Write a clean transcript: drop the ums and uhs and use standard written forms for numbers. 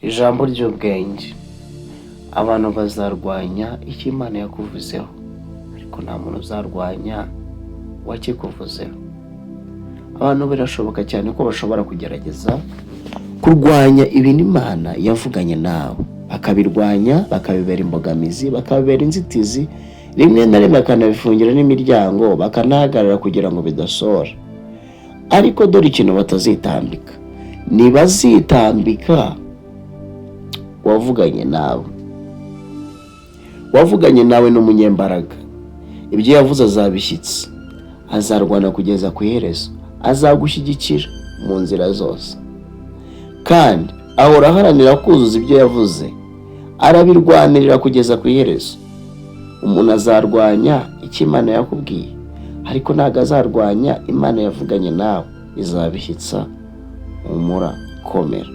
Ijambo ry'ubwenge: abantu bazarwanya icyo Imana yakuvuzeho, ariko nta muntu uzarwanya uwakikuvuzeho. Abantu birashoboka cyane ko bashobora kugerageza kurwanya ibintu Imana yavuganye nawe, bakabirwanya, bakabibera imbogamizi, bakabibera inzitizi, rimwe na rimwe bakanabifungira n'imiryango, bakanahagarara kugira ngo bidasohora. Ariko dore ikintu batazitambika: ntibazitambika wavuganye nawe. Wavuganye nawe ni umunyembaraga. Ibyo yavuze azabishyitsa, azarwana kugeza ku iherezo, azagushyigikira mu nzira zose, kandi ahora aharanira kuzuza ibyo yavuze, arabirwanirira kugeza ku iherezo. Umuntu azarwanya icyo Imana yakubwiye, ariko ntabwo azarwanya Imana yavuganye nawe. Izabishyitsa. Humura, komera.